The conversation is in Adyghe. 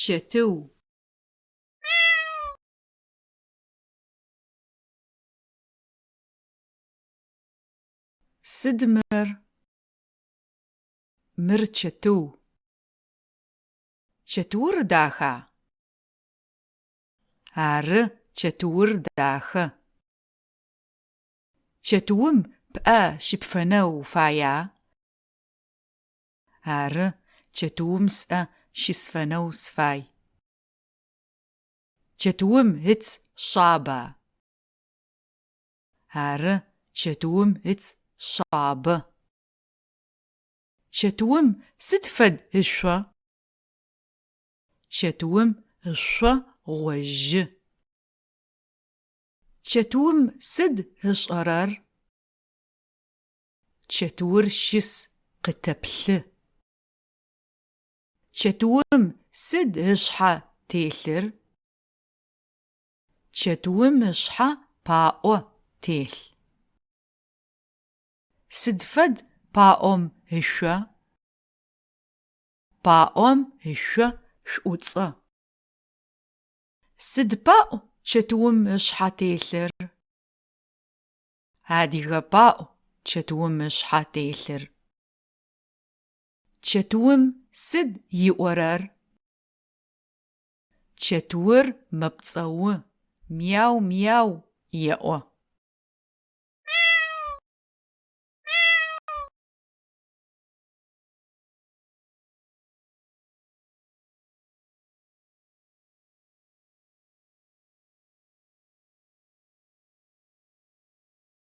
Чэтыу. Сыд мыр? Мыр чэтыу. Чэтыур даха? Ары, чэтыур дахэ. Чэтыум пӏэ щыпфэнэу уфая? Ары, чэтыум сӏэ щысфэнэу сыфай. Чэтыум ыц шъаба? Ары, чэтыум ыц шъабэ. Чэтыум сыд фэд ышъо? Чэтыум ышъо гъожьы. Чэтыум сыд ышӏэрэр? Чэтыур щыс, къытэплъы. Чэтыум сыд ышъхьэ телъыр? Чэтыум ышъхьэ паӏо телъ. Сыд фэд паӏом ышъо? Паӏом ышъо шӏуцӏэ. Сыд паӏу чэтыум ышъхьэ телъыр? Адыгэ паӏу чэтыум ышъхьэ телъыр. Чэтыум сыд иӏорэр? Чэтыур мэпцӏэу, мяу-мяу еӏо.